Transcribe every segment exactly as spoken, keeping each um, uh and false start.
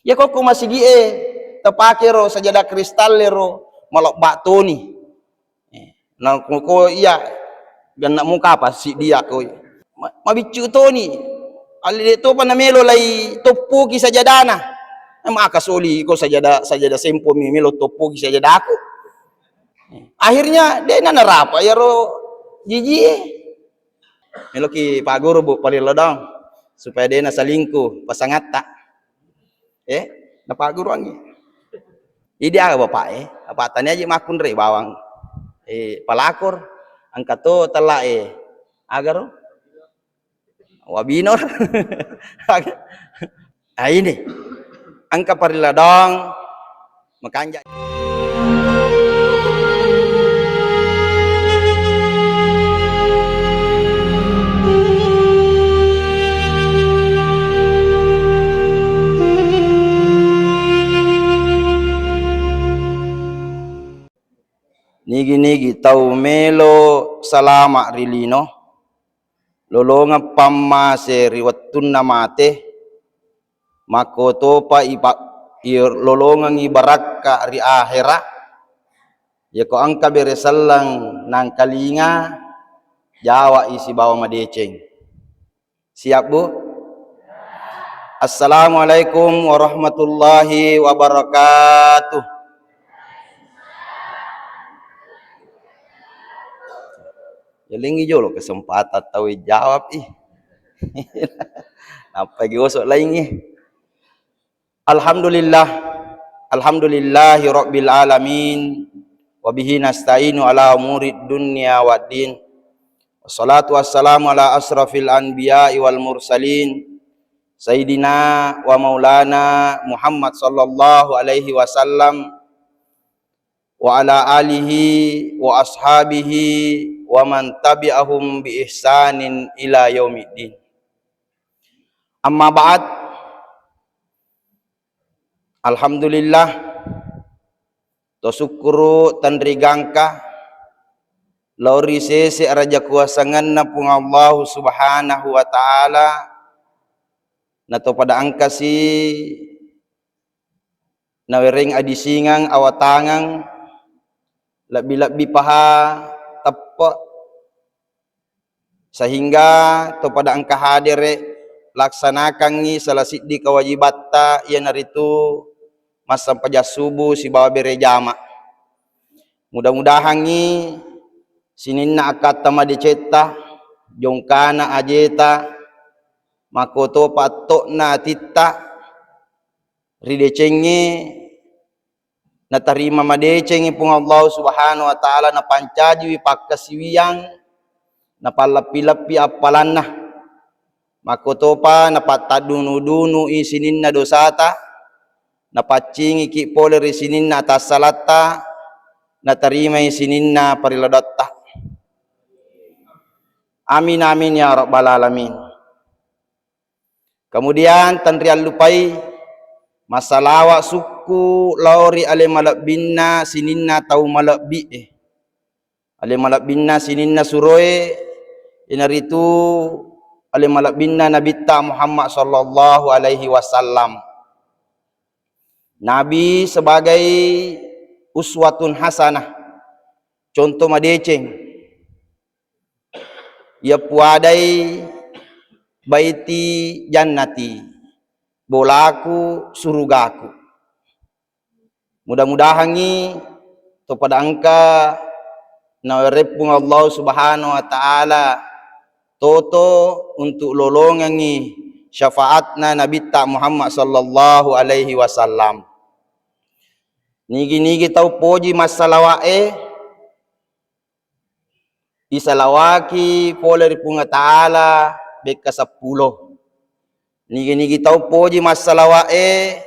Iya kokko masigi'e tapake ro sajada kristal ero malebba toni. Eh, na ko, ko iya genna muka apa siddi iya ko. Ma-, mabiccu toni. Alli de topa namelo lai toppoki sajadana. Eh, maka soli ko sajada, sajada sempo mi melo toppoki sajadaku. Eh, akhirnya de na narapa iyaro jijie. Meloki Pak Guru, Bu, parellau dong supaya de na salingku pasangatta. Eh, napagguruangngi. Idi aga bapak e, apa tania aja makkunrai bawang. Eh, palakor, engka to tella e. Agaro? Wabinor. Ah, ini. Engka parilla dong. Makanja. Nigi-nigi tau melo salama ri lino, lolongeng pammase ri wettunna mate, makkotopa ipa-, i-, lolongengngi barakka ri ahera. Yako engka bere selleng nangkalinga, jawai sibawa madeceng. Siap, Bu? Assalamualaikum warahmatullahi wabarakatuh. Yalengngi jolo kesempatan tau jawab ih. Nappa gosok laingngi. Alhamdulillah. Alhamdulillahi rabbil alamin. Wa bihi nasta'inu ala umurid dunya waddin. Wassalatu wassalamu ala asrafil anbiya'i wal mursalin, sayyidina wa maulana Muhammad sallallahu alaihi wasallam, wa ala alihi wa ashabihi wa man tabi'ahum bi ihsanin ila yaumiddin. Amma ba'd. Alhamdulillah, to sukkuru tenri gangka lao ri sese araja kuasangenna Puang Allahu Subhanahu wa Ta'ala, na to pada engkasi nawereng adisingeng awatangeng, lebbi-lebbi paha teppe, sehingga to pada engka hadere laksanakangngi salah siddi kewajibatta, iyanaritu massempajang subuh sibawa bere jama. Mudah-mudahangngi sininna akkatta madecetta, jongkana ajeta, makkotopa atto'na atitta, ri decengnge natarima madecengngi Puang Allah Subhanahu wa Ta'ala, napancajiwi pakkasiwiang, napalleppi-leppi appalanna. Makkotopa napattaddunu-dunui sininna dosata, napaccingiki pole ri sininna atassalatta, natarimai sininna pariladotta. Amin, amin, ya rabbal alamin. Kemudian, tenriallupai massalawa sukku lao ri ale malebbinna sininna tau malebbi'e. Ale malebbinna sininna suroe, iyanaritu ale malebbinna Nabitta Muhammad sallallahu alaihi wasallam. Nabi sebagai uswatun hasanah, contoh madeceng. Iya puadai baiti jannati, bolaku surugaku. Mudah-mudahangngi to pada engka nawereppung Allah Subhanahu wa Ta'ala toto untuk lolongengngi syafaatna Nabitta Muhammad sallallahu alaihi wasallam. Nigi-nigi tau poji massalawa'e, isalawaki pole ri Puang Ta'ala bekka seppulo. Nigi-nigi tau poji massalawa'e,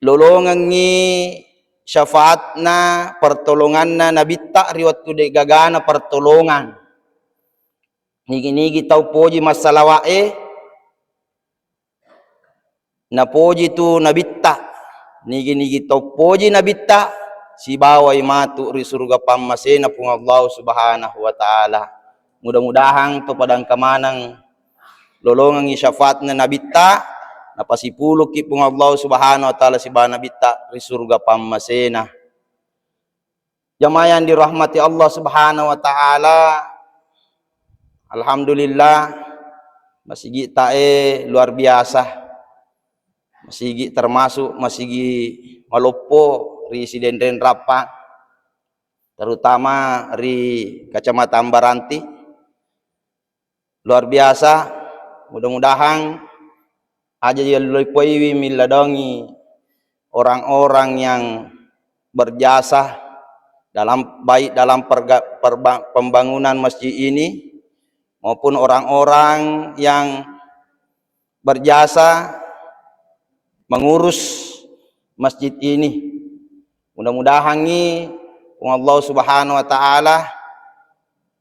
lolongengngi syafaatna, pertolonganna Nabitta ri wettu de'gagana pertolongang. Nigi-nigi tau poji massalawa'e, napoji tu Nabitta. Nigi-nigi tau poji Nabitta, sibawai matu ri suruga pammasena Puang Allah Subhanahu wa Ta'ala. Mudah-mudahan to pada engka maneng lolongengngi syafaatna Nabitta, Napasipulukki Puang Allah Subhanahu wa Ta'ala sibawa Nabitta ri suruga pammasena. Jamaah yang dirahmati Allah Subhanahu wa Ta'ala, alhamdulillah, masigi'tae luar biasa. Masigi termasuk masigi maloppo ri Sidenreng Rappang, terutama ri Kecamatan Baranti. Luar biasa. Mudah-mudahan aja yalloipoiwi milladongi orang-orang yang berjasa dalam, baik dalam perga-, perba-, pembangunan masjid ini maupun orang-orang yang berjasa mengurus masjid ini. Mudah-mudahangngi Puang Allah Subhanahu wa Ta'ala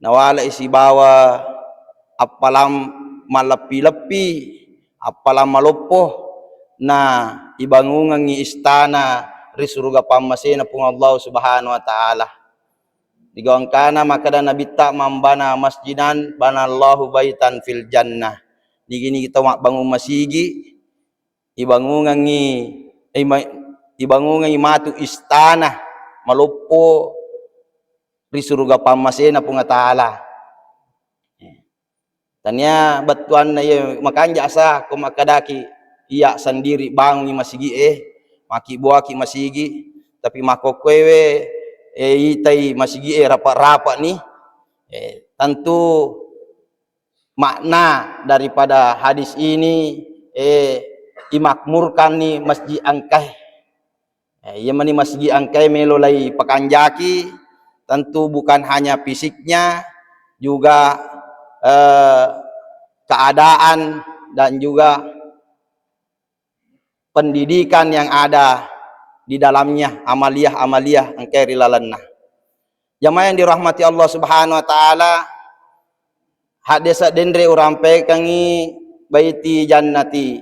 nawale'i sibawa appalang malleppi-leppi, appalang maloppo, na ibangungengngi istana ri suruga pammasena Puang Allah Subhanahu wa Ta'ala. Digauangkana makkeda Nabitta, "Man bana masjidan banallahu baitan fil jannah." Nigi-nigi tau mabbangung masigi, ibangungengngi, ima-, ibangungengngi matu istana maloppo ri suruga pammasena Puang Ta'ala. Tania bettuanna iya makanja sa ko makkedaki iya sendiri bangungi masigi'e, makkibuaki masigi, tapi makkokkoewe, eh, itai masigi'e rapa-rapani, eh, tentu makna daripada hadis ini, eh, imakmurkanni masjid engkae. Eh, iya mani masigi engkae melo lai pakanjaki, tentu bukan hanya fisiknya, juga, eh, keadaan dan juga pendidikan yang ada di dalamnya, amaliah-amaliah engkae ri lalenna. Jamaah yang dirahmati Allah Subhanahu wa Ta'ala, haddesa denre urampaikangngi baiti jannati.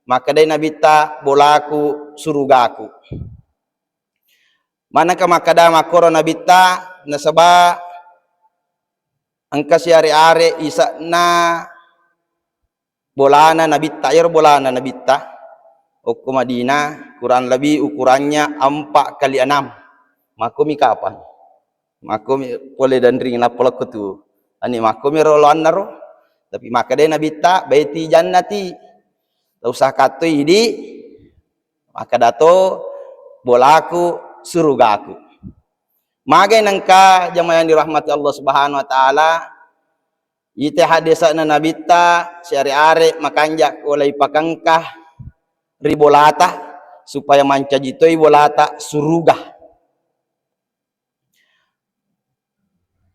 Makkedai Nabitta, "Bolaku surugaku." Manengka makkeda makkoro Nabitta, nasaba engka siare-are ise'na bolana Nabitta, iyaro bolana Nabitta okko Madinah kurang lebih ukurannya empat kali enam. Makkomi kapang? Makkomi pole danring nappa lokko tu. Ani makkomi ro loanna ro. Tapi makkedai Nabitta, "Baiti jannati." Tau usah kattoi idi, makkeda to, "Bolaku surugaku." Magai nengka jamaah yang dirahmati Allah Subhanahu wa Ta'ala, ite haddese'na Nabitta, siare-are makanja ko lai pakengka ri bolata, supaya mancaji toi bolata suruga.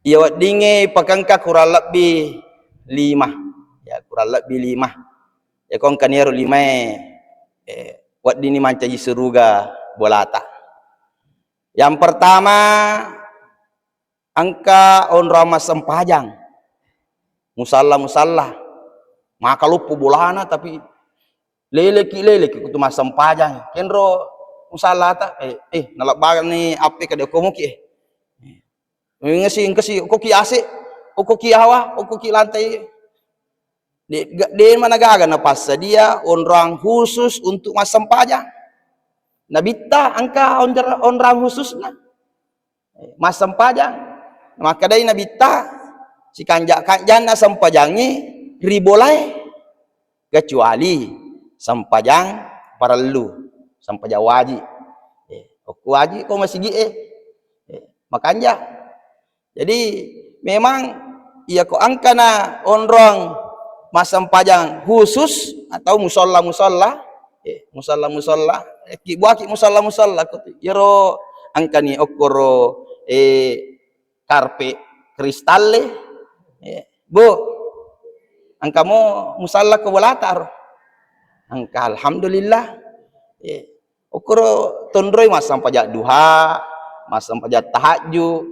Iya weddingnge pakengka kurang lebbi lima. Ya, kurang lebbi lima. Ya, ko engkani ero limae, eh, weddinni mancaji suruga bolata. Yang pertama, engka onrong massempajang. Musalla-musalla. Maka loppo bolana, tapi leleki, leleki kutu massempajang. Kenro musallata, eh, eh, nalebbakanni appe kade okko muki, eh. Ngesi, ngesi, okkoki ase, okkoki awa, okkoki lantai. De, ga-, de mana gaga napassadia onrang khusus untuk massempajang. Nabitta engka onjer-, onrang khususna. Massempajang. Makkedai Nabitta, sikanja-kanjanna sempajangnge ri bolae, kecuali sempajang parellu, sempajang wajib. Eh, okko wajib ko masigi'e, eh, makanja. Jadi memang iya ko engkana onrong massempajang khusus atau musalla-musalla, eh, musalla-musalla, eh, ki buaki musalla-musalla ko tu. Iyaro engkani okkoro, eh, karpe kristalle, eh, Bu, engkamo musalla ko bolata ro? Engka, alhamdulillah. Eh, okkoro tonroi massempajang duha, massempajang tahajud.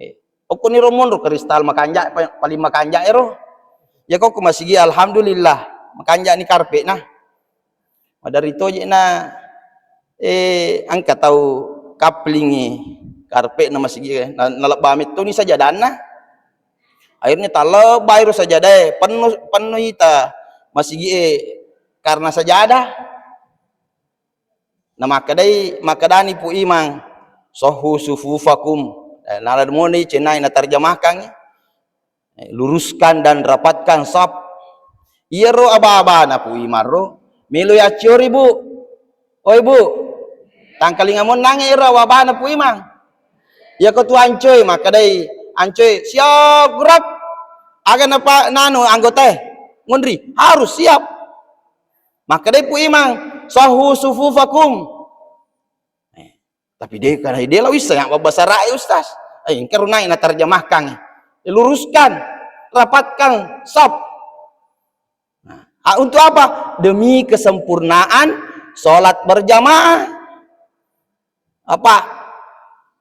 Eh, okkoniro monro kristal makanja, pa-, paling makanja ero. Ya ko ko masigi, alhamdulillah, makanjani karpetna. Maderri toje'na, eh, engka tau kaplingngi karpetna masigi, eh, na-, nalebba mettoni sajadanna. Akhirnya talebba ero sajadae, penno, penno ita masigie karena sajadah. Namakkedai, makkedani Pu Imang, "Sahhu sufufakum." Eh, nala moni cenai natarjamahkangngi. Eh, luruskan dan rapatkan saf. Iyaro aba-abana Pu Imang ro, melo yacciori, Bu. Oi, Bu. Tangkalinga monnangnge ero aba-abana Pu Imang. Iyako tu ancoi, makkedai ancoi, "Siap, gerak." Aga napa nanu anggotae? Ngonri, harus siap. Makkedai Pu Imang, "Sahhu sufufakum." Eh, tapi de, karena de la wisseng mabbasarae, Ustaz. Eh, engka runai natarjamahkan. Eh, luruskan, rapatkan saf. Nah, a, untuk apa? Demi kesempurnaan sholat berjamaah. Apa?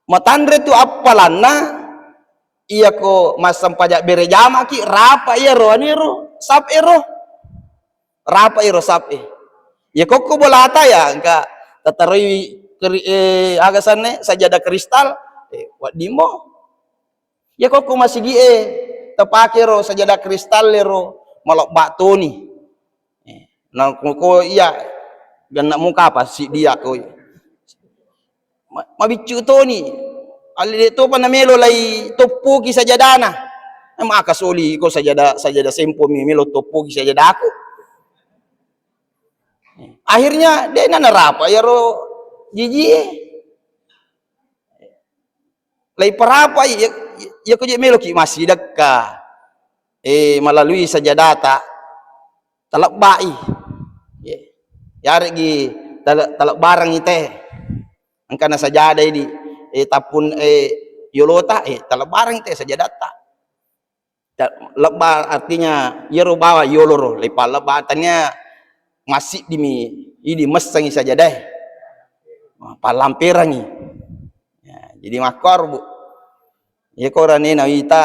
Matanre tu appalanna, iyako massempajang bere jamaki, rapa iyaro anu ero, saf ero. Rapa ero saf e. Iyako ko bolata ya engka tataroi keri-, eh, aga sanne, sajada kristal, eh, wedding mo. Iyako ko masigi'e tapake ro sajada kristal ero, malebba toni. Eh, na ko, ko iya, genna muka apa siddi iyako. Ma-, mabiccu toni. Alli de topa namelo lai toppoki sajadana. Eh, maka soli ko sajada, sajada sempo mi melo toppoki sajadaku. Eh, akhirnya de na narapa iyaro jijie. Lai parapai, iya, iya ko je meloki massidekka, eh, malalui sajadata, talebbai. Ye. Yaregi tale-, talebbarengi te. Engka nasajadai di, eh, tappun, eh, yolota, eh, talebbarengi te sajadatta. Ta-, lebba artinya iyaro bawa yoloro, lepa lebba tania massiddimi idi messengi sajadae. Pallamperangi. Ya, jadi makkoro, Bu. Iyako ranena wita,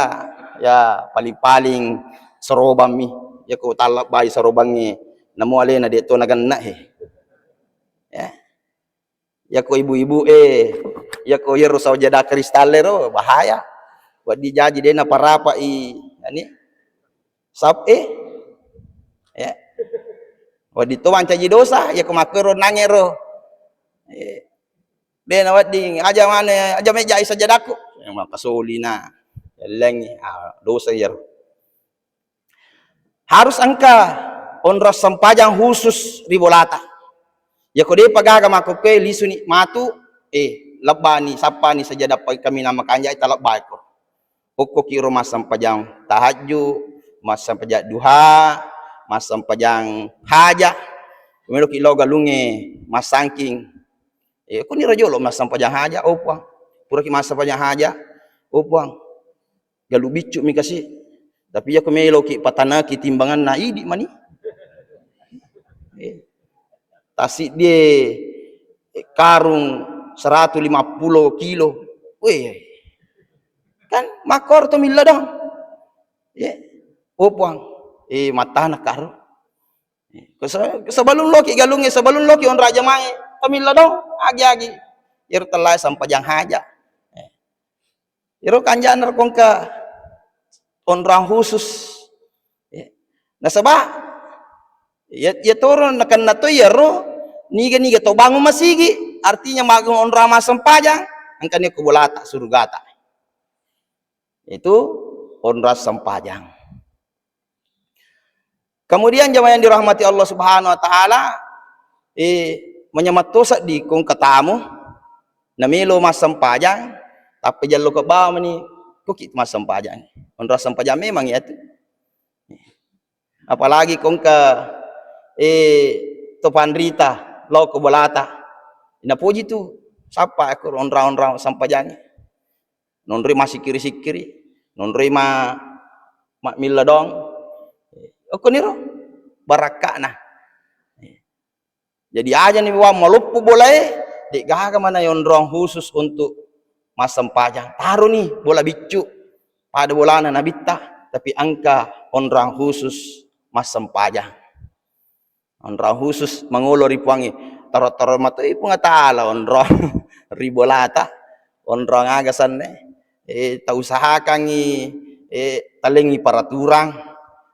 ya, paling-paling serobammi. Iyako tallebbai serobangnge, namo alena de to nagenna he. Ya. Iyako ibu-ibu e, iyako iyaro sajada kristal ero bahaya. Wedding jaji de naparapai ani saf e. Ya. Wedding to mancaji dosa, iyako makkoro nangero. Eh. De nawedding, aja mane, aja mejai sajadaku. Eh, mappasolina. Ellengi, ah, dosa iyaro. Harus engka onrong sempajang khusus ri bolata. Iyako depa gaga makkokkoe lisuni matu, eh, lebbani, sappani sajada pa-, kaminang makanjai, talebbaiko. Okkoki ro massempajang tahajju, massempajang duha, massempajang haja. Meloki lao galungnge massangking. Eh, kuniro jolo massempajang haja, oh Puang. Puraki massempajang haja, oh Puang. Galu biccu mi kasi. Tapi iyako meloki patanaki timbanganna, idi mani. Eh, tasiddie, eh, karung seratu lima puluh kilo. Weh, kan makkoro to milla dong. Ye, oh Puang, eh, mattana karo. Ko se-, sebelum loki galungnge, sebelum loki onrong jamae, to milla dong, agi-agi. Iyaro tellae sempajang haja. Eh. Iro kanjana ro kongka onrong khusus. Ya. Nasaba, ya, ya toro nakenna to iyaro, niga-niga to bangun masigi, artinya magung onrong massempajang, engkani ko bolata, surugata. Itu onrong sempajang. Kemudian jamaah yang dirahmati Allah Subhanahu wa Ta'ala, eh, manyamatto seddi kong katamu, namelo massempajang, tapi jallo ke bawang mani, koki massempajang. Onrong sempajang memang ya tu. Apalagi kong ke, eh, to panrita, lo ke bolata. Napoji tu, sapa aku onrong-onrong sempajang. Nonroi massikkiri-sikkiri, nonroi ma-, mammilla dong. Okkoniro barakka'na. Jadi ajani wa maloppo bolae, de'gaga mana onrong khusus untuk massempajang. Taroni bola biccu pada bolana nabitta, tapi engka onrong khusus massempajang. Onrong khusus mangolo ri Puangnge. Taro-taro matoi Puang Taala onrong ri bolata. Onrong aga sanne? Eh, tausahakangngi, eh, talengngi paraturang.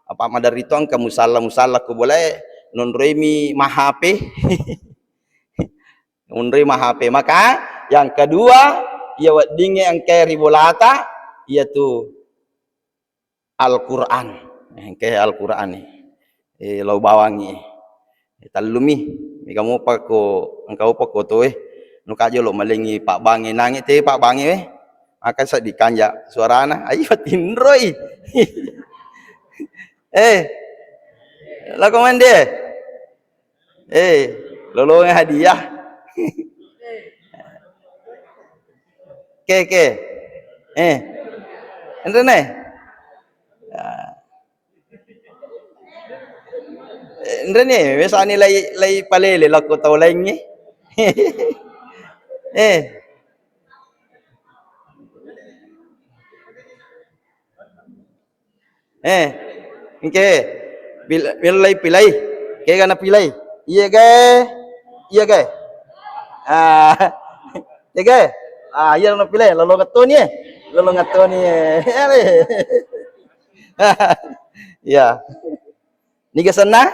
Apa maderri to engka musalla-musalla ko bolae, Nonroimi ma-H P. Nonroi ma-H P. Maka yang kedua, iya weddingnge engkae ri bolata, iyatu Al-Quran. Eh, engkae Al-Quran ni. Eh, lao bawangngi. Eh, tellumi. Mega mopa ko, engka mopa ko to, eh. Nuka jolo malengi pabbangnge, nangnge te pabbangnge, eh. Maka seddi kanja suarana. Ai, patinroi. Eh, lako mande. Eh, lolonga hadiah. Ke, ke. Eh. Enrene? Ya. Eh, enrene, biasanya lai, lai palele lako tau lainnya. Eh. Eh, engke. Pil-, pilai, pilai. Kega na pilai? Iya ga? Iya ga? Ah, iya ga? Ah, iya na pilai. Lolonga toni, eh. Lolonga toni, eh. Iya. Niga senna?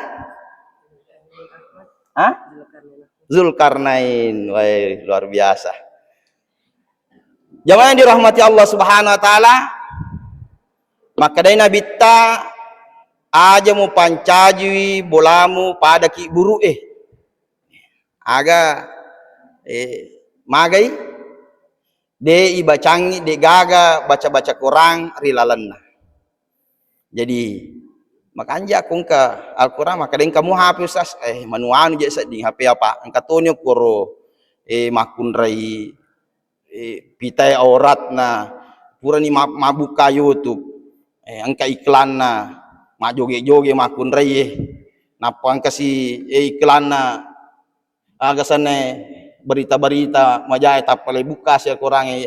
Hah? Zulkarnain. Wah, luar biasa. Jamaah yang dirahmati Allah Subhanahu wa Ta'ala, makkedai Nabitta, aja mupancajiwi bolamu pada kibburu'e. Aga, eh, magai? De ibacangi, de gaga baca-baca Quran ri lalenna. Jadi, makanja ko engka Al-Quran, makkedai engka mu H P, Ustaz. Eh, manu-anu je sedding H P apa? Engka toni okkoro, eh, makkunrai, eh, pitai auratna, purani ma-, mabbuka YouTube, eh, engka iklanna, majoge-joge makkunrai, eh. Nappa engka si, eh, iklanna, aga senna berita-berita majae, tappa le buka si Al-Quran, eh,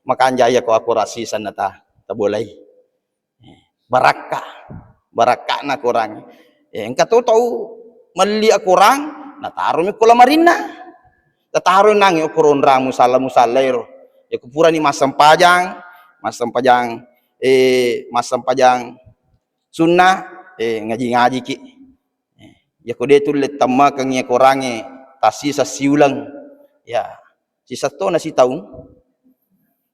makanja iya ko Al-Quran sisenna ta, tabolai. Barakka, barakka'na Quran. Eh, engka to tau melli Quran, nataromi ko lamarinna. Tataro nangnge okko onrang musalla-musalla ero. Yako purani massempajang, massempajang, eh, massempajang sunnah, eh, ngaji-ngajiki. Eh, yako de tulle temmakengngi Qurangnge, tassisa siuleng. Ya, sisa to na sitaung.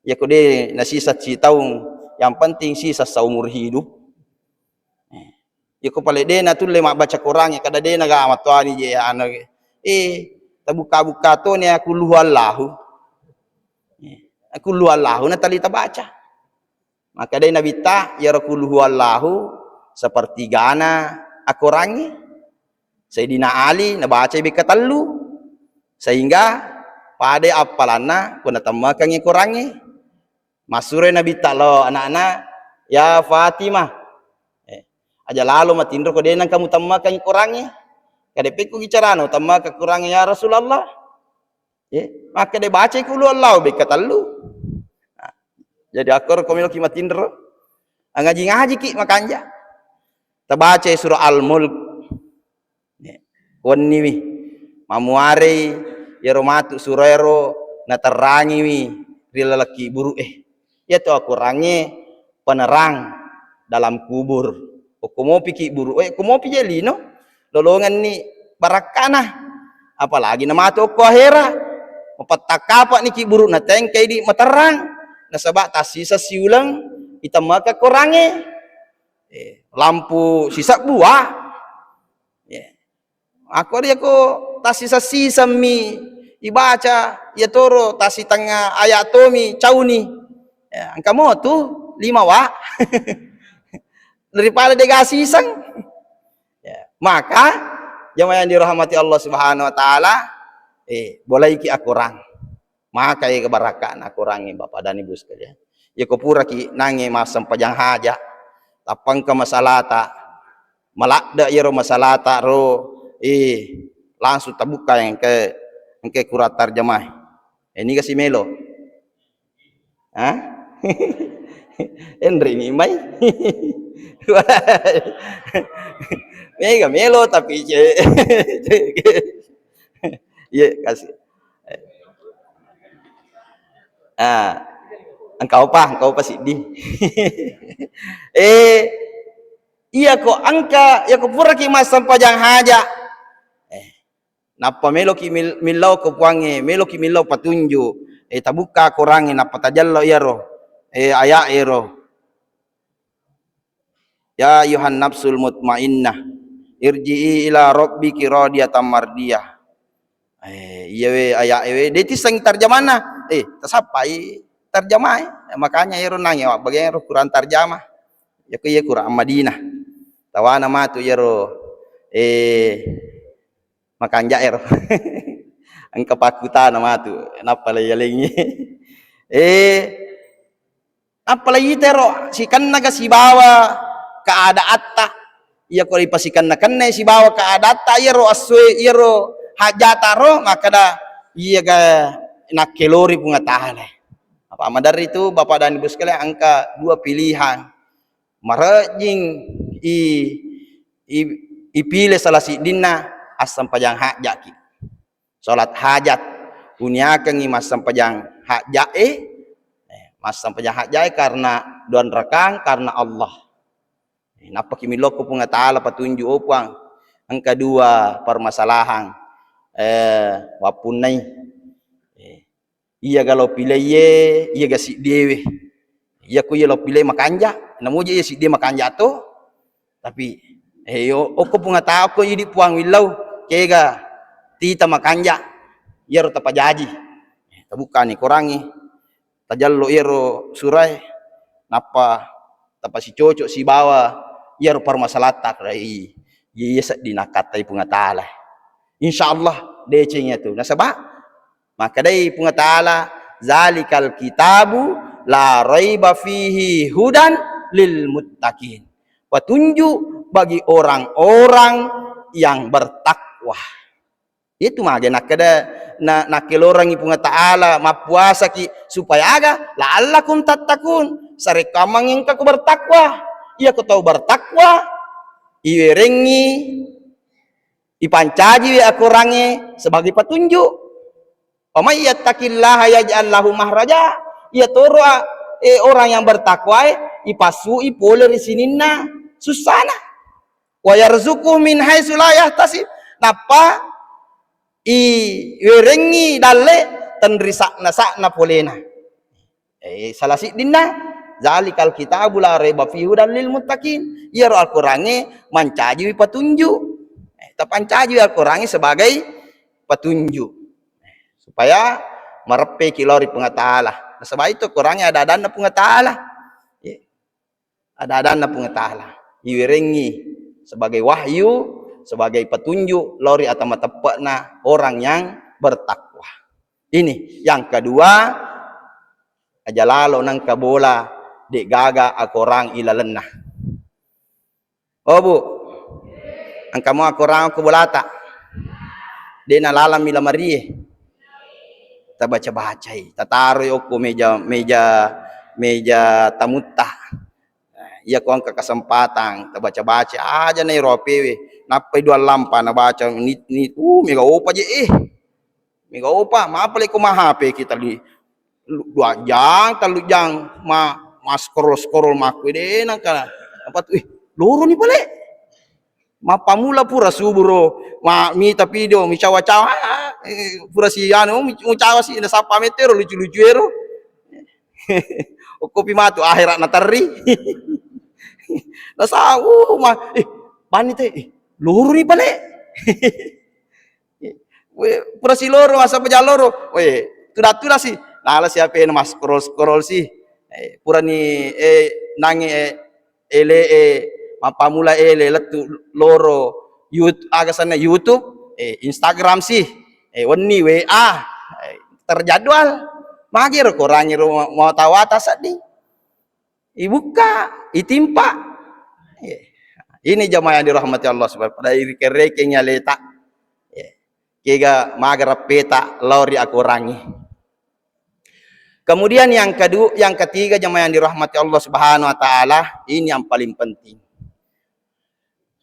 Yako de nasisa sitaung, yang penting sisa seumur hidup. Eh, yako pale de natulle mabbaca Qurangnge, kada de naga matoani je anu, eh, tabuka-buka to ne aku luhu Allahu. Eh, aku luhu Allahu na tali tabaca. Makkedai Nabitta, iyaro qul huwallahu sepertigana akorangnge. Sayyidina Ali nabacai bekka tellu, sehingga padai appalanna ko natemmakengngi korangnge. Massuroi Nabitta lao ana'na, "Ya Fatimah, eh, aja lalo matinro ko de nengka mutemmakengngi korangnge." Kade pekkogi carana utemmaka korangnge, ya Rasulullah? Eh, makkeda bacai qul huwallahu bekka tellu. Nah, jadi akkoro ko meloki matinro, angaji-ngajiki makanja. Tabacai surah Al-Mulk. Eh, wenniwi. Mamuarei iyaro matu surah ero naterrangiwi ri laleng kibburu'e. Iyatu akorangnge penerang dalam kubur. Okko mopi kibburu'e, okko mopi je lino, lolongenni barakkana. Apalagi namatu okko ahera. Mapettakkape'ni kibburu natengkai di materrang. Nasaba tassisa siuleng itemmaka korangnge. Eh, lampu sisebbu wa. Eh. Akkori yako tassisa-sisemmi ibaca, iyatoro tassitengnga aya tomi cauni. Ya, engka motu lima wa. Daripada dega siseng. Ya, maka jamaah yang dirahmati Allah Subhanahu wa Ta'ala, eh, bolaiki akorang. Maka ega barakka'na akorangnge, Bapak dan Ibu sekalian. Yako puraki nangnge massempajang haja, tappa engka masalata, maladde iyaro masalata ro, eh, langsung tabuka engke, engke kurang tarjamah. Eh, niga si melo? Hah? Enreni mai. Mega melo tapi ce-, iye, kasih. Ah, engkau pa, engkau pa siddi. Eh, Iyako engka, iyako puraki massempajang haja, eh, nappa meloki mil-, millau ko Puangnge, meloki millau patunju, eh, tabukka Korangnge, nappa tajello iyaro, eh, aya'e ro. Ya ayyuhan nafsul mutmainnah, irji'i ila rabbiki radiyatan mardiyah. Eh, iya we, aya'e we, de tissengi tarjamanna. Eh, tasappai tarjamae. Eh, makanya ero nangi awak bagian ero Quran tarjamah. Yako iya Quran Madinah. Tawana matu iyaro, eh, makanja ero. Engka pakkutana matu, nappa laiyalengi. Eh, Apalagi itero sikennaga sibawa keadaanta. Iyako ripasikenna-kennai sibawa keadaanta, iyaro essoe, iyaro hajjata ro, makkeda, iyaga nakkelori Puang Ta'ala. Apa maderri tu, Bapak dan Ibu sekalian, engka dua pilihan. Marejjing i, i, ipile salah siddinna, assempajang hajjaki. Salat hajat, uniakengngi massempajang hajja'e, eh, massempajang hajja'e karena duanrakang karena Allah. Eh, nappaki milokko Puang Ta'ala patunju, oh Puang, engka dua permasalahan, eh, wappunnai. Eh, iyaga lo pileiye, iyaga siddewe. Iyako iya lo pilei makanja, namuji iya sidde makanja to. Tapi, eh, yo, okko Puang Ta'ala, okko idi Puang willau, kega tita makanja, iyaro tapajaji. Tabukkani Korangnge, tajallo iyaro surae, nappa tapasicoco sibawa iyaro permasalahatta, rai, iya seddi nakkattai Puang Ta'ala. Insya Allah deceng iyatu. Nasaba makkedai Puang Ta'ala, "Zalikal kitabu la raiba fihi hudan lil muttaqin." Petunjuk bagi orang-orang yang bertakwa. Itu mage nakkeda, na-, nakkelorangi Puang Ta'ala, mappuasaki supaya aga? "La'allakum tattaqun." Sarekkamang engka ku bertakwa. Iya ku tau bertakwa, iwerengi, ipancajiwi akorangnge sebagai petunjuk. "Wa may yattaqillaha yaj'al lahu mahraja." Iya toro, eh, orang yang bertakwa, eh, ipassui pole ri sininna sussana. "Wa yarzuquhu min haitsu la yahtasib." Nappa iwerengi dalle tenrisa'na-sa'na polena. Eh, salah siddinna, "Zalikal kitabu la raiba fihi hudan lil muttaqin." Iyaro Al-Qurangnge mancajiwi patunju. Eh, tapancajiwi Al-Qurangnge sebagai patunju. Supaya mareppeki lao ri Puang Ta'ala. Nasaba itu Qurangnge ada-adanna Puang Ta'ala. Eh, ada-adanna Puang Ta'ala. Iwerengi sebagai wahyu, sebagai petunjuk lao ri ata mateppe'na orang yang bertakwa. Ini yang kedua, aja lalo nengka bola, de'gaga akorang ilalenna. Oh, Bu, engka mo akorang ko bolata. De' nalalang mi lamarie. Tabaca-bacai, tataroi okko meja, meja, meja tamutta. Iya ko engka kesempatan, tabaca-baca aja na ero H P we. Nappai dua lampa nabaca ni, ni, uh, mega opa je, eh. Mega opa, mapale ko ma H P kita li, lu-, dua jang, tellu jang, ma, ma scroll-scroll makku de nangka. Apa tu, eh, loro ni pale. Mappamula pura suburo, ma, mita video, mi cawa-cawa, ah, eh, pura si anu, mi, mi cawa si, nasappa metero lucu-lucu ero. Okkopi matu akhirat naterri. Nasau ma, eh, bani te, eh, loro ni pale. We, pura siloro, masa pejang loro. We, tuda-tuda si. Nala si H P na mas scroll-scroll si. Eh, purani, eh, nangi, eh, ele, eh, mappamula ele lettu loro Yout-, aga senna YouTube, eh, Instagram si. Eh, wenni W A. Eh, terjadwal. Magi ro korangi ro ma-, mawata-wata seddi. Ibukka, itimpa. Eh, ini jamaah yang dirahmati Allah subhanahu wa ta'ala, pada irikeng-rekeng aleta. Eh, kega maga reppeta lao ri akorangi. Kemudian yang kedua, yang ketiga jamaah yang dirahmati Allah subhanahu wa ta'ala, ini yang paling penting.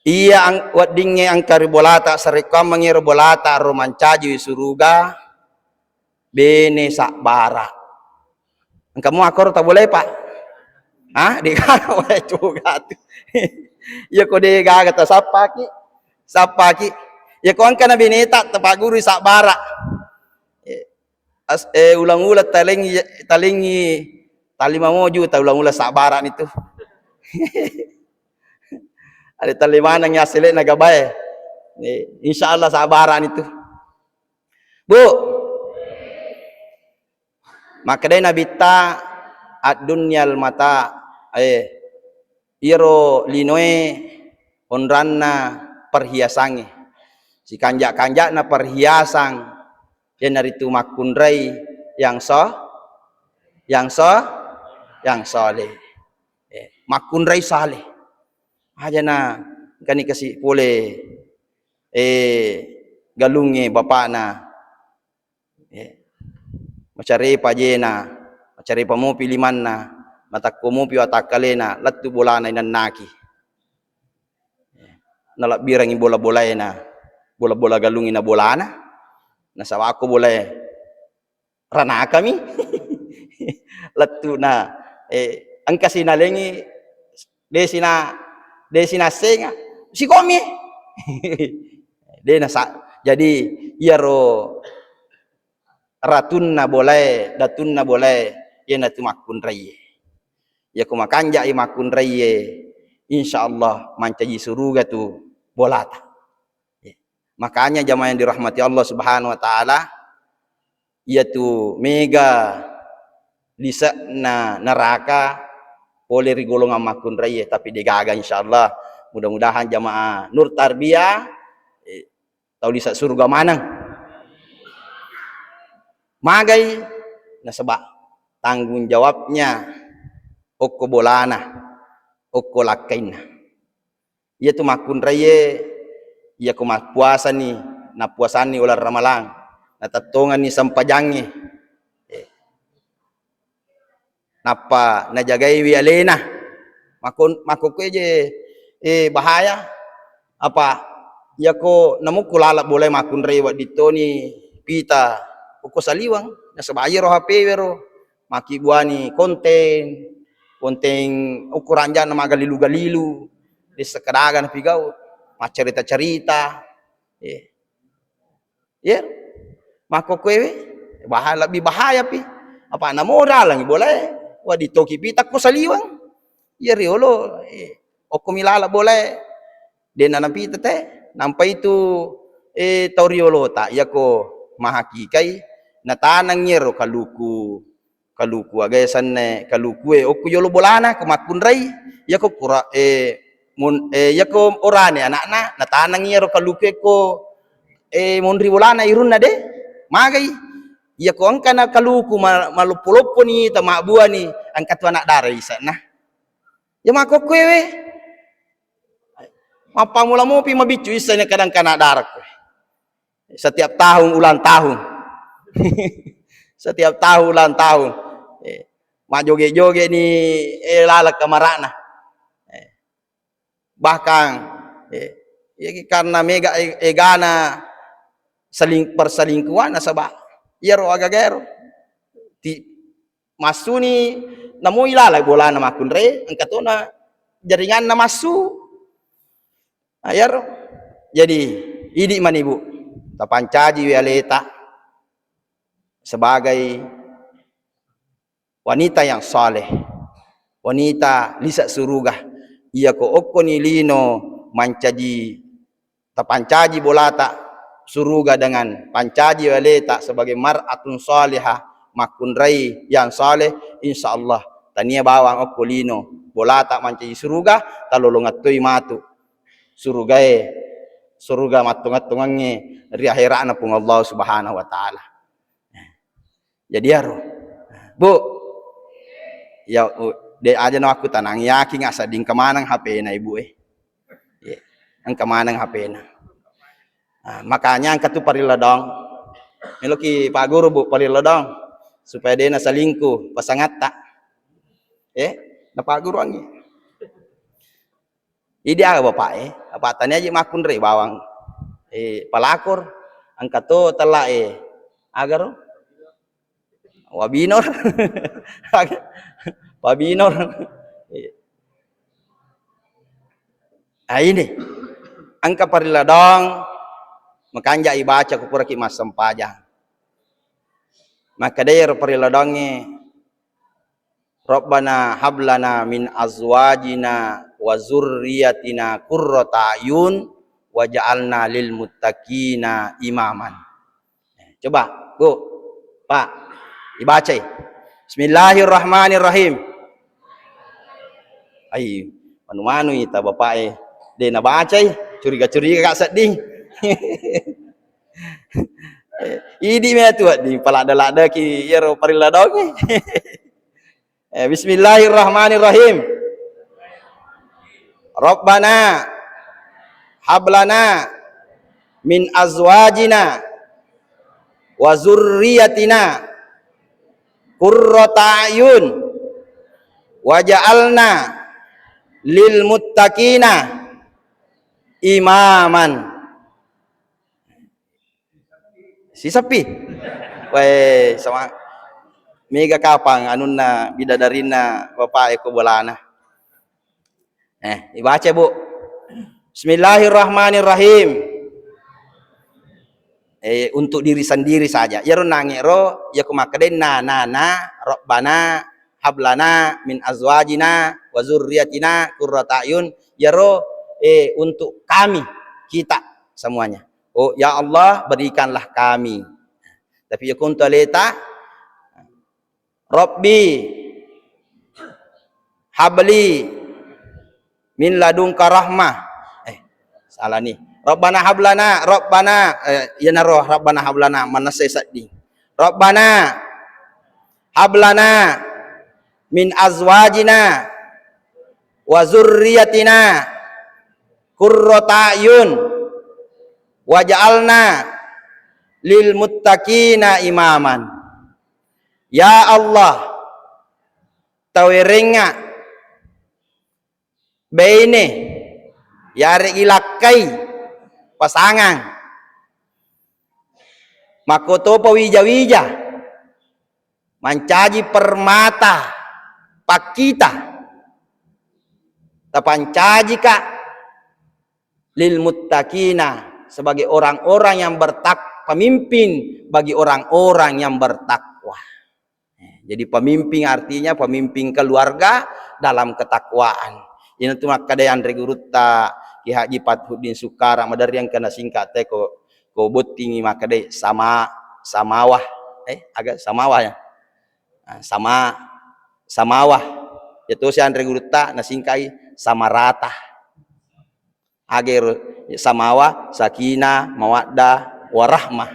Iya ang-, weddingnge engka ri bolata, sarekkuammengngi ro bolata ro mancajiwi suruga, bene sabbara. Engka mua koro tabolai, Pak? Hah? Di karo wae coga tu. Iya ko de gaga tasappaki, sappaki. Iya ko engka na bineta tapagguru sabbara. Eh, as-, eh, ulang-ulang talengi, talengi talima moju ta ulang-ulang sabbara nitu. Ada talima nang ya selek na gabae. Eh, insya Allah sabbara nitu. Bu, makkedai Nabitta, "Ad-dunyal mata," eh, iyaro linoe onranna perhiasangnge. Sikanja-kanja'na perhiasang iyanaritu makkunrai yang so-, yang so-, yang soleh. Eh, makkunrai saleh. Ajana engkani kasi pole, eh, galungnge bapakna. Eh, macarepa jena, macarepa mopi limanna, matakko mopi watakkalena, lettu bolana inennaki. Eh, nalabbirangi bola-bolaena, bola-bola galungi na bolana, nasaba ko bolae ranakami. Lettu na, eh, engka sinalengi, de sina-, de sinassenga, sikomi. De nasa-, jadi iyaro ratunna bolae, datunna bolae, iyanatu makkunraiye. Iyako makanjai makkunraiye, insya Allah mancaji suruga tu bolata. Makanya jamaah yang dirahmati Allah Subhanahu wa Ta'ala, iyatu mega lise'na neraka pole ri golongan makkunraiye, tapi degaga, insya Allah. Mudah-mudahan jamaah Nur Tarbiyah, eh, tau lise' suruga maneng. Magai? Nasaba tanggung jawabnya okko bolana, okko lakkainna. Iyatu makkunraiye, iyako mappuasani, nappuasanni uleng Ramalang, natettongenni sempajangnge. Eh. Nappa najagaiwi alena. Makko-, makkokkoe je, eh, bahaya. Apa, iyako namukku laleng bolae makkunrai wedding toni pita okko saliweng, nasaba iyaro H P wero makkibbuani konten, konten okko ranjanna maggalilu-galilu, dessa kadaga napigau, maccarita-carita. Eh. Ye, makkokkoewe, baha-, lebbi bahayapi. Apa namo dalangi bolae, wedding toki pita ko saliweng. Iya riolo, eh, okkomi laleng bolae, dena napita te. Nampai tu, eh, tau riolota, iyako mahakikai, nataneng iyaro kaluku, kaluku aga yasenna, kalukue okko jolo bolana, ko makkunrai, iyako kura-, eh, mun-, eh, iyako orane anakna, nataneng iyaro kalukue ko, eh, monri bolana irunna de, magai. Iyako engkana kaluku ma-, maloppo-lopponi, tamabbuani, engka tu anak dara ise'na. Iya makkokkoewe. Mappammula mopi mabiccu isseng kadang kana darakku. Setiap tahun ulang tahun. Setiap tahun ulang tahun. Eh, majjoge-joge ni, eh, laleng kamarana. Eh, bahkan, eh, ya, karena mega e-, egana seling-, perselingkuhan nasaba iyaro agagaero. Ti-, massuni namoi laleng bolana makkunrai, engka tona jaringanna massu. Nah, iyaro. Jadi, idi mani, Bu, tapancajiwi aleta sebagai wanita yang saleh, wanita lise' suruga. Iyako okkoni lino mancaji tapancaji bolata suruga dengan pancaji aleta sebagai mar'atun salihah, makkunrai yang saleh, insya Allah tania bawang okko lino bolata mancaji suruga, talolongeng toi matu surugae, suruga mattongeng-tongengnge ri akhera'na Puang Allah Subhanahu wa Ta'ala. Jadi iyaro. Bu, ya, u-, de aja na aku tanang yakin, asal engka maneng H P-na ibu e. Ye, engka maneng H P-na. Nah, makanya engka tu parellau dong. Meloki Pak Guru, Bu, parellau dong. Supaya de nasalingku pasangatta. Eh, na Pak Guru angi. Idi aga bapak e, apa tania aja makkunrai bawang. Eh, pelakor, engka to tella e. Agaro? Wabinor. Wabinor. Eh. Nah, ini. Engka parelladong makanja ibaca ko puraki massempajang. Makkedai ero parelladongnge, "Rabbana hablana min azwajina wa zurriyatina qurrata a'yun waj'alna lil muttaqina imaman." Coba, Bu, Pak, ibacai. Bismillahirrahmanirrahim. Ai, manu-manu ita Bapak e, de nabacai, curiga-curiga ka sedding. Idi me tu di palada-lada ki iyaro parelladongnge. Eh, bismillahirrahmanirrahim. Rabbana hablana min azwajina wa zurriyatina qurrata a'yun waj'alna lil muttaqina imaman. Siseppi. Wae, sama mega kapang anunna bidadarinna bapak e ko bolana. Eh, ibaca, Bu. Bismillahirrahmanirrahim. Eh, untuk diri sendiri saja. Iyaro nangero, iya ko makkedenna, na, na, Rabbana hablana min azwajina wa zurriyatina qurrata a'yun. Iyaro, eh, untuk kami, kita semuanya. Oh, ya Allah, berikanlah kami. Tapi iya ko untuk aleta, Rabbi habli min ladunka rahmah. Eh, salah nih. Rabbana hablana, Rabbana, eh, iyanaro Rabbana hablana, manessa sedding. Rabbana hablana min azwajina wa zurriyatina qurrata a'yun waj'alna lil muttaqina imaman. Ya Allah, tawerengnga baine, yareggi lakkai, pasangang, makkotopa wija-wija, mancaji permata pakkita, tapancajika lil muttaqina, sebagai orang-orang yang bertak-, pemimpin bagi orang-orang yang bertakwa. Eh, jadi pemimpin artinya pemimpin keluarga dalam ketakwaan. Ina tu makkeda anre gurutta Ki Haji Fathuddin Sukara, maderri engka nasingka te ko, ko bottingi makkeda sama, samawah. Eh, aga samawah ya? Ah, sama, samawah. Iya tosi anre gurutta nasingkai sama rata. Aga ero samawa, sakinah, mawaddah, warahmah.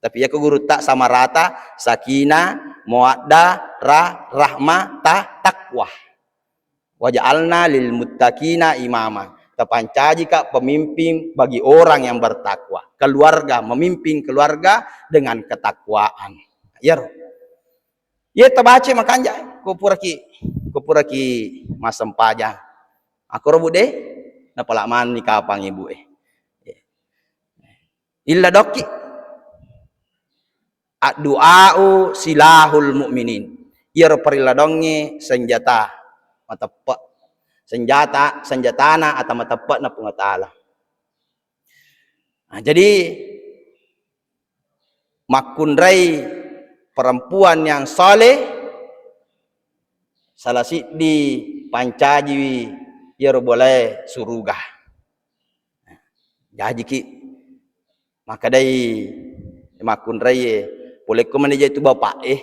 Tapi iya ko gurutta sama rata, sakinah, mawaddah, ra-, rahmah, ta-, takwa. Waja'alna lil muttaqina imama. Tapancajika pemimpin bagi orang yang bertakwa. Keluarga, memimpin keluarga dengan ketakwaan. Iyaro. Iya tabaca makanja, ko puraki, ko puraki massempajang. Akkoro Bu de, napala manni kapang Ibu e. Illa dokki. Addu'a'u silahul mu'minin. Iyaro parilladongnge senjata mateppe. Senjata, senjatana ata mateppe'na Puang Ta'ala. Nah, jadi makkunrai perempuan yang saleh, salah siddi pancajiwi iyaro bolae suruga. Jajiki makkedai makkunraie, polekko mani jai tu bapak e,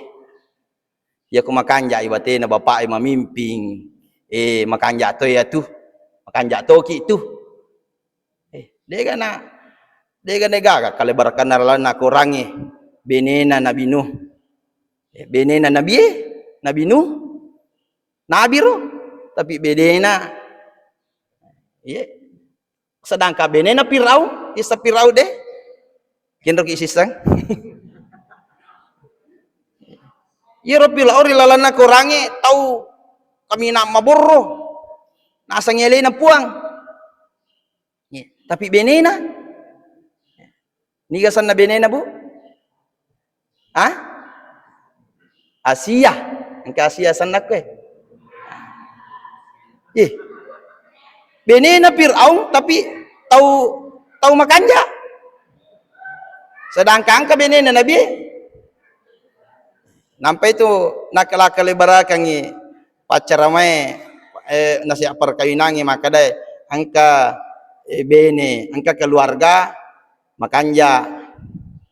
iya ko makanjai batena bapak e mamimping, eh, makanja to iya tu, makanja toki tu. Eh, dega na, dega na gaga kalebarakkanna lalenna korangnge, benena Nabi Nuh. Eh, benena Nabi e, Nabi Nuh, Nabi ro, tapi benena, iya. Sedangkan benena Firaun, isa Firaun de, kenroki sisseng. Iyaro Firaun ri lalenna korangnge tau kaminang maborro, naseng elena Puang. Iya, tapi benena, niga asenna benena, Bu? Ah? Asia. Engka Asia asenna koe. Ih. Benena Fir'aun, tapi tau, tau makanja. Sedangkan engka benena Nabi. Nampai tu nakala-kala barakangi paccaramae, eh, nasihat perkawinangi makadae, engka, eh, bene, engka keluarga makanja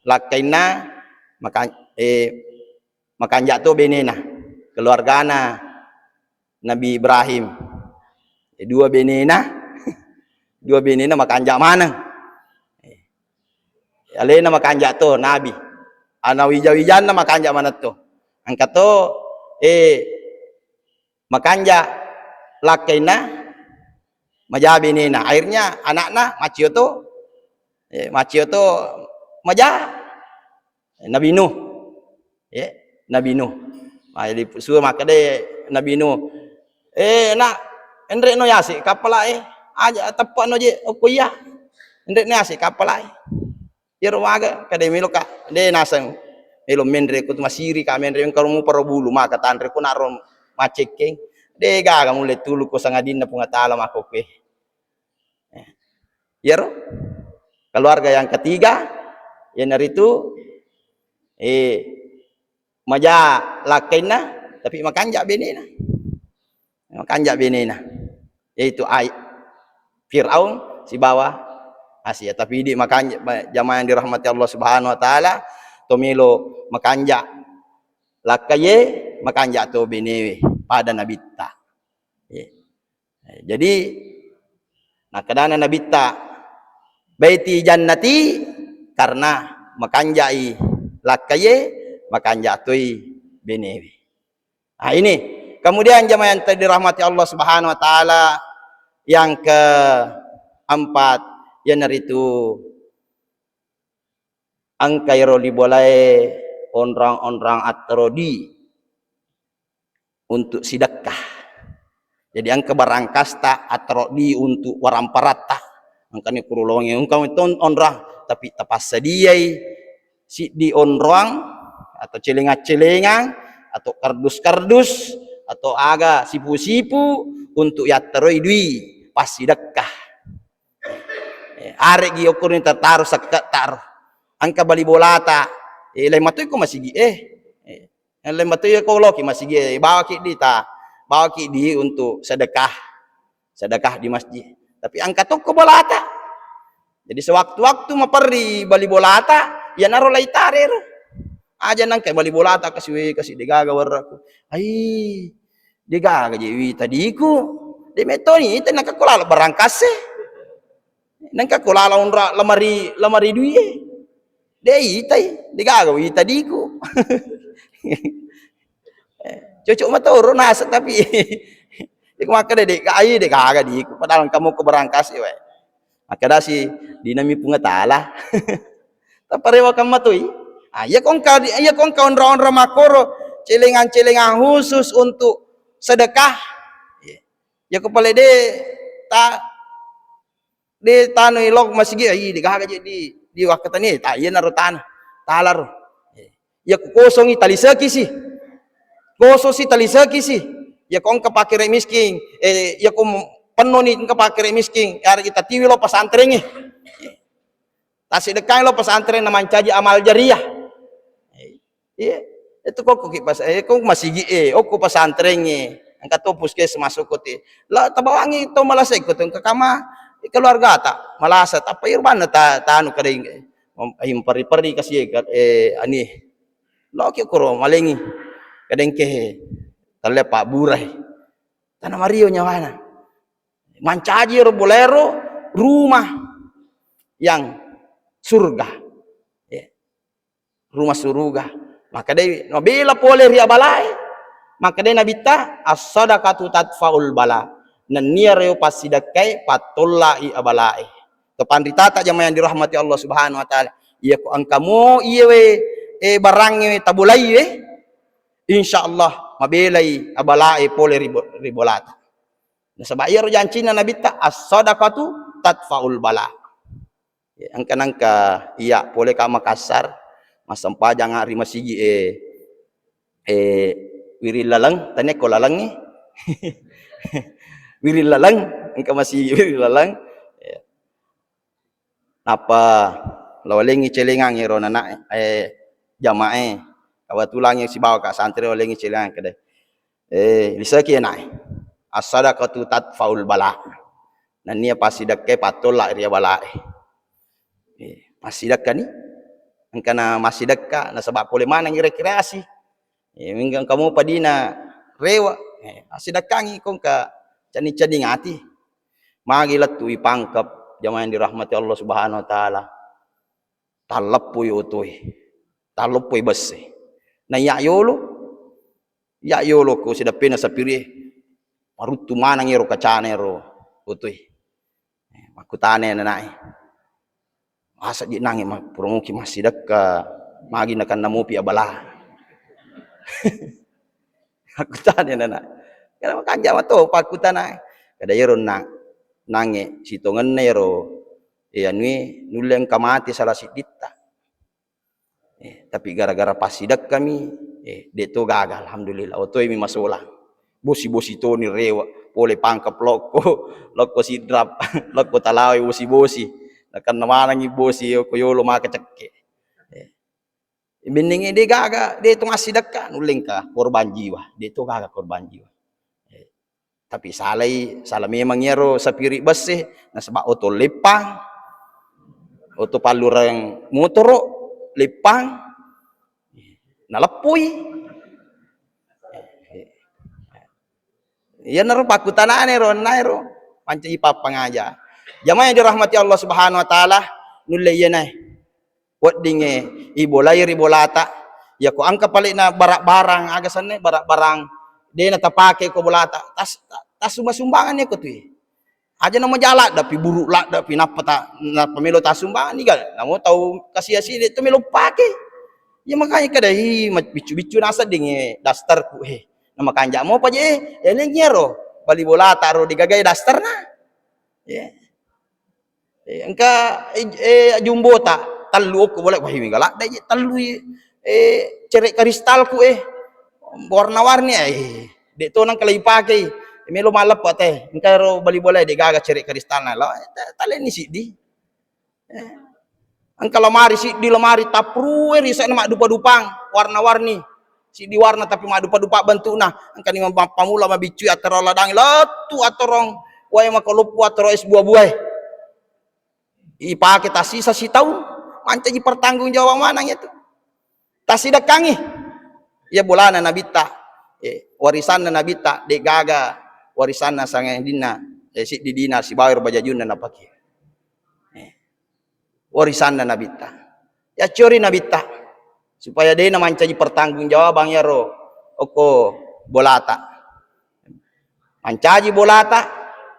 lakkainna, maka-, eh, makanja to benena, keluargana Nabi Ibrahim. Eh, dua benena, dua benena makanja maneng. Eh, alena makanja to Nabi. Ana wija-wijanna makanja maneng to. Engka to, eh, makanja lakkainna, maja benena. Akhirnya anakna macio to, eh, macio to maja. Nabi Nuh. Ya, Nabi Nuh. Nah, jadi suruh makkeda Nabi Nuh, "Eh, nak, enrekno yase kappala'e. Aja teppe'no je okko iya. Enrekno yase kappala'e." Iyaro maga, kada melo ka, de naseng melo menre ku masiri ka menre engka rumu para bulu maka tanre ku naro macekkeng. De gaga mulle tulu ko sangadinna Puang Taala makkokkoe. Eh, iyaro keluarga yang ketiga, iyanaritu, eh, maja lakkainna, tapi makanja benena. Makanja benena. Yaitu ai-, Fir'aun sibawa Asia. Tapi idi makanja, jamaah yang dirahmati Allah Subhanahu wa Ta'ala, to melo makanja lakkaie, makanja to benewe pada nabitta. Ye. Eh, jadi, nakkedana Nabitta, "Baiti jannati," karena makanjai lakkaie, makanja toi benewe. Nah, ini. Kemudian jamaah yang dirahmati Allah Subhanahu wa Ta'ala, yang keempat, iyanaritu engka ero libolae onrang-onrang atterodi untuk sidekka. Jadi engka barangkasta atterodi untuk waramparatta. Engkani kurulonge engka ton onrang, tapi tapassadiai siddi onrang atau celengang-celengang atau kardus-kardus atau aga sipu-sipu untuk yatteroi dui passidekka. Eh, aregi okkorni tataro sekke'ta ro. Engka bali bolata, eh, laing matoi ko masigi, eh. Eh, laing matoi ko loki masigi, eh, bawaki di ta, bawaki di untuk sedekah. Sedekah di masjid. Tapi engka tokko bolata. Jadi sewaktu-waktu maperri bali bolata, iyanaro laitare ro. Aja nangka bali bolata kasi, we, kasi degaga werraku. Ai, degaga je wita diku. De metoni ita nangka ko lalo barangkasse. Nangka ko lalo onra lemari, lemari duie. De itai, degaga wita diku. Eh, cocok matoro nasa tapi. Iku makkeda de, ai degaga diku. Padahal engka moko barangkasse, we. Makkedasi, "Dinami Puang Taala." Taparewakang matoi. Ah, iya ko engka, iya ko engka onrong-onrong makkoro, celengan-celengan khusus untuk sedekah. Iya. Iya ko pale de ta, de tanoi lo masigi, ai degaga je di, di wakkatani, ta iyanaro tana. Talaro. Iya ko kosongi taliseki si. Kosong si taliseki si. Iya ko engka pakere miskin, eh, iya ko pennoni engka pakere miskin, yaregi tatiwi lo pesantrengnge. Tasidekkai lo pesantren na mancaji amal jariah. Iya, itu kokko ki pas, eh, ko masigi, eh, okko pesantrengnge. Engka to puskesmas okko ti. La tabawangi to malasa ikko to engka kama keluargata malasa, tappa irbanna ta, tanu kadeng, eh, mem-, eh, memperi-peri kasi, eh, ani. Loki kuro malengi. Kadengke talle pabburai. Tana mario nyawana. Mancaji ro bolero rumah yang surga. Ya. Rumah suruga. Makkedai, mabela pole ri abalae. Makkedai Nabitta, "As-sadaqatu tadfa'ul bala." Nennia reo passidekkai pattollai abalae. Kepanritata jamaah yang dirahmati Allah Subhanahu wa Ta'ala. Iya ko engka mo iye we, eh, barangnge we tabolai we, insya Allah mabelai abalae pole ri bo-, ri bolata. Nasaba iyaro jancinna Nabitta, "As-sadaqatu tadfa'ul bala." Ya, engka nangka iya pole ka Makassar, massempajang ri masigi, eh, eh, wiring laleng, tania ko lalengngi. Wiring laleng, Engka masigi ri laleng. Nappa lawalengngi celengang ero nana, eh, jamae. Kebetulan sibawa ka santri, lawalengngi celengang kede. Eh, liseki enae. As-sadaqatu tatfaul bala. Nennia passidekkae pattolla ri balae. Eh, massidekkani. Engkana massidekka nasaba pole maneng rekreasi. Eh, mingga engka mopa dina rewe. Eh, assidekkangi ko engka cenning-cenning ati. Magi lettu i Pangkep, jamaah yang dirahmati Allah Subhanahu wa Ta'ala. Talleppui otoe. Talleppui besse. Na iya yolo, iya yolo ko sideppena sapirie. Maruttu maneng ero kacana ero otoe. Eh, makkutana nanae. Asa ji nange ma-, pura muki massidekka, magi nakenna mopi abala. Makkutana nana. Kada makanja mato pakkutana. Kada ero na-, nange sitongenna ero, eh, anui nulle engka mate salah sidditta. Eh, tapi gara-gara passidekkami, eh, de to gaga, alhamdulillah. Otoemi masolang. Bosi-bosi toni rewe, pole Pangkep lokko, lokko Sidrap, lokko Talawe bosi-bosi. Nakenna manengi bosi ko yolo maka cekke. Eh. Bennengnge de gaga, de to massidekka, nulle engka korban jiwa, de to gaga korban jiwa. Eh. Tapi salai, sala memang iyaro sapiri besse, nasaba oto leppang, oto pallureng motoro, leppang, naleppui. Iyanaro pakkutanana ero, ennaero, pancaji pappangaja. Jamaah yang dirahmati Allah Subhanahu wa Ta'ala, nulle iyanae. Weddingnge ibolai ri bolata, yako engka pale'na barang-barang, aga senna barang-barang de natapake ko bolata, tas-, ta-, tassumba-sumbangan yako tui. Aja namo jala laddepi, buru laddepi, nappa ta-, nappa melo tassumbangan, niga namo tau kasi-asi de to melo pake. Iya makanya kada, hi, ma-, biccu-biccu naseddingnge dasterku, eh. Namakanja mopa je, eh, elengngi ero bali bolata ro degaga dasterna. Iya. Eh, engka, eh, eh, jumbota, tellu okko bola, wah, mega ladde je, tellu, eh, cere kristalku, eh, warna-warni, eh, de to nengka lagi pakei, melo malleppa te, engka ro bali bola de gaga cere kristalna, lo, eh, ta-, talenni siddi. Eh, engka lemari siddi, lemari taprue ri sana maddupa-dupang, warna-warni. Siddi warna tapi maddupa-dupa bentukna. Engkani mappamula mabiccui atoro ladang, lettu atorong wae makaloppo, atoro es buah-buah. Ipake tassisa sitaung, mancaji pertanggung jawab maneng itu. Tassidekkangi. Iya bolana nabitta, eh, warisanna nabitta, de gaga warisanna sangadinna, eh, siddi dinar sibawa ero bajajunna napake. Eh, warisanna nabitta. Yaccori nabitta supaya de namancaji pertanggung jawabang iyaro okko bolata. Mancaji bolata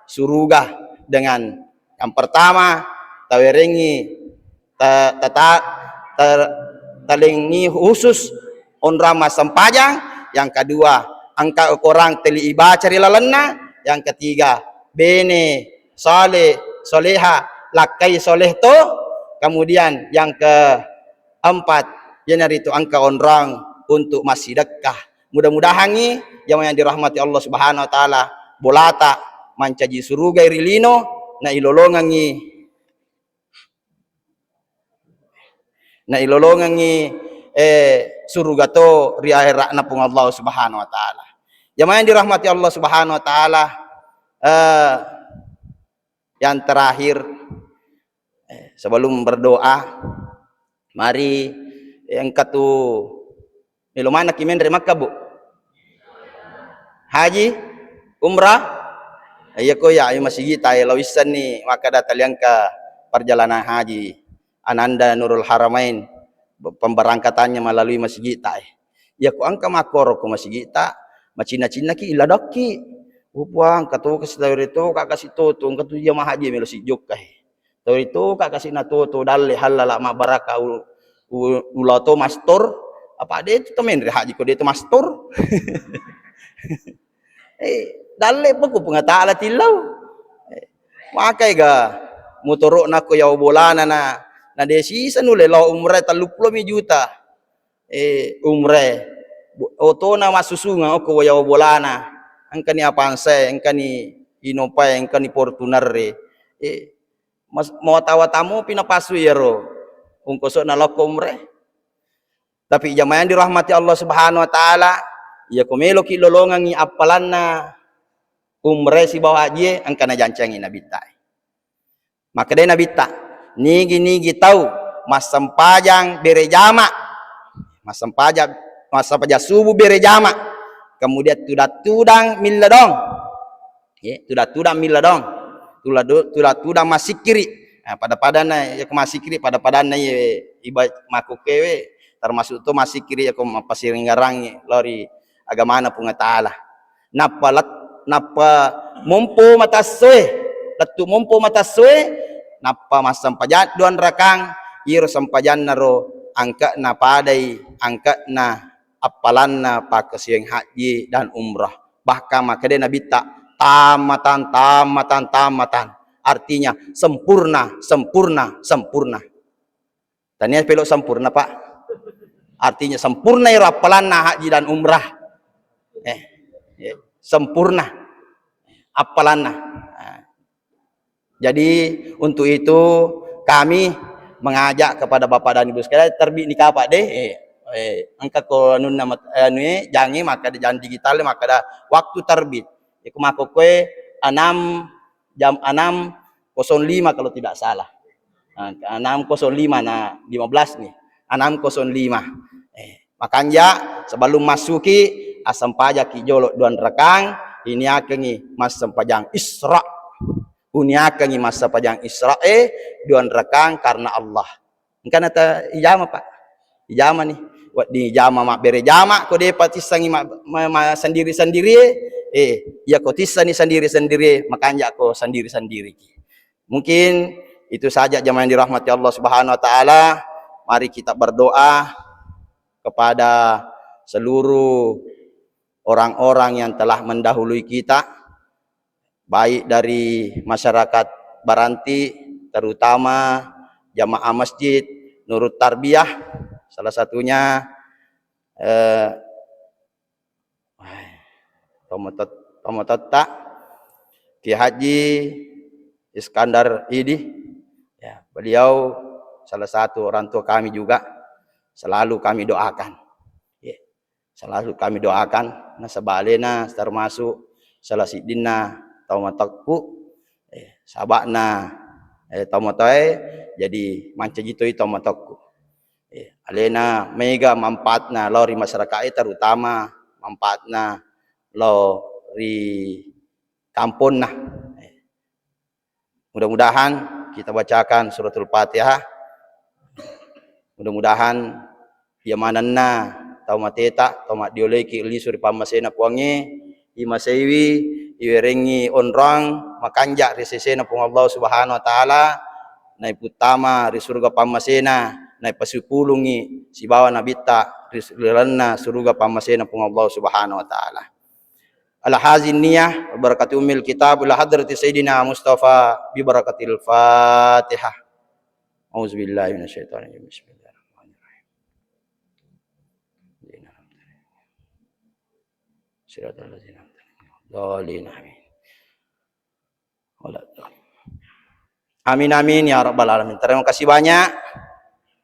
suruga dengan yang pertama, tawerengi ta-, tata-, ta-, talengi khusus onrang massempajang, yang kedua, engka korang teli ibaca ri lalenna, yang ketiga, bene, saleh, soleha, lakkai soleh to, kemudian yang keempat, iyanaritu engka onrang untuk massidekka. Mudah-mudahangngi jamaah yang dirahmati Allah Subhanahu wa Ta'ala, bolata mancaji surugai ri lino, na ilolongengngi, na ilolongengngi, eh, suruga to ri akhiratna Puang Allah Subhanahu wa Ta'ala. Jamaah yang dirahmati Allah Subhanahu wa Ta'ala, eh, yang terakhir, eh, sebelum berdoa, mari, eh, engka tu melo manekki menre Makkah, Bu? Haji? Umrah? Iya ko ya, ayo masigita, eh, lo wissenni makkada taliangka perjalanan haji. Ananda Nurul Haramain, pemberangkatannya melalui masigita, eh. Iya ko engka makkoro ko masigita, macinna-cinnaki, iladakki. Oh, Puang, engka to kasi tau ri to, ka kasi toto, engka tu jamaah haji melo sijokka, eh. Tau itu ka kasi na toto dalle hallala mabbaraka u-, u-, ula to mastor, apa de to menre haji ko de to mastor. Eh, dalle poko Puang Taala tillau. Eh, makai ga motoro na ko yau bolana na, na de sisa nulle lao umrah telluppulo mi juta. Eh, umrah. Bu-, otona massusungeng okko wayao bolana. Engkani apansae, engkani Innova e, engkani Fortuner e. Eh, mas-, mawata-watamu pi napassu iyaro ongkoso'na lokko umrah. Tapi jamaah yang dirahmati Allah Subhanahu wa Ta'ala, iya ko meloki lolongengngi appalanna umrah sibawa hajjie, engka najancangi Nabitta. Makkedai Nabitta, nigi-nigi tau massempajang bere jama, massempajang, massempajang subuh bere jama, kemudian tudang-tudang milledong, ye, tudang-tudang milledong, tuladu-, tudang-tudang massikkiri. Nah, pada-padanna, ya, ko massikkiri, pada-padanna, ye, iba-, makkukkewe, termasuk to massikkiri, ya, ko mappasiringngerangngi lao ri agamana Puang Ta'ala. Nappa let-, nappa mompo matassoe, lettu mompo matassoe, nappa massempajang duang rakang, iyaro sempajanna ro angke'na padai angke'na appalanna pakkasiwiang hajji dan umrah. Bahkan makkeda Nabitta, "Tammatan, tammatan, tammatan." Artinya sempurna, sempurna, sempurna. Tania pelo sempurna, Pak. Artinya sempurna iro appalanna haji dan umrah. Eh, eh, sempurna appalanna. Nah, jadi untuk itu kami mengajak kepada Bapak dan Ibu sekalian, terbit ni kapang deh. Eh, eh, engka ko anunna mat-, eh, anu e, jange makkeda jang digital, makkeda waktu terbit. Iku makkokkoe enam, jam enam kosong lima kalau tidak salah. Nah, enam kosong lima, nah, lima belas nih. Enam kosong lima. Eh, makanja sebelum masuki, assempajaki jolo duang rakang, iniakengi massempajang Isra. Uniakengi massempajang Isra e duang rakang karena Allah. Engkana ta ijama, Pak. Ijama ni. Wedding ijama mabbere jama, ko depa tissangi ma-, ma-, ma-, sendiri-sendiri e. Eh, iya ko tissani sendiri-sendiri e, makanja ko sendiri-sendiri ki. Mungkin itu saja jamaah yang dirahmati Allah Subhanahu wa Ta'ala. Mari kita berdoa kepada seluruh orang-orang yang telah mendahului kita, baik dari masyarakat Baranti, terutama jamaah masjid Nurut Tarbiyah, salah satunya, eh, tomotot-, tomotetta Kiai Haji Iskandar Idi. Ya, beliau salah satu orang tua kami juga, selalu kami doakan. Ya. Selalu kami doakan, nasaba alena termasuk salah siddinna tau matekku, eh, saba'na, eh, tau matoae, jadi mancaji toi tau matekku. Eh, alena mega manfaatna lao ri masyarakat e, terutama manfaatna lao ri kamponna. Eh, Mudah-mudahan kita bacakan suratul Fatihah. Mudah-mudahan iya manenna tau mateta, tau maddioleki lisu ri pammasena Puangnge, imaseiwi, iwerengngi onrong makanja ri sesena Puang Allah Subhanahu wa Ta'ala, naiputtama ri suruga pammasena, naipasipulungngi sibawa nabitta ri s-, ri lalenna suruga pammasena Puang Allah Subhanahu wa Ta'ala. Ala hazin niyah, wa barakati ummil kitab, ila hadrati Sayyidina Mustafa, bi barakatil Fatihah. Auzubillahi minasyaitonir rajim. Bismillahirrahmanirrahim. Siratal ladzina an'amta alaihim. Dhalin. Amin. Amin, amin, ya rabbal alamin. Terima kasih banyak.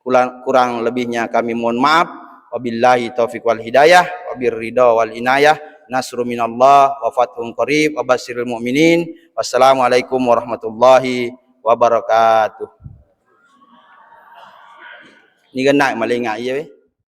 Kurang, kurang lebihnya kami mohon maaf. Wabillahi taufiq wal hidayah, wabir ridha wal inayah, nasru minallah, wa fathun qarib, wa basyiril mu'minin. Wassalamualaikum warahmatullahi wabarakatuh. Ni genna malenga iya we.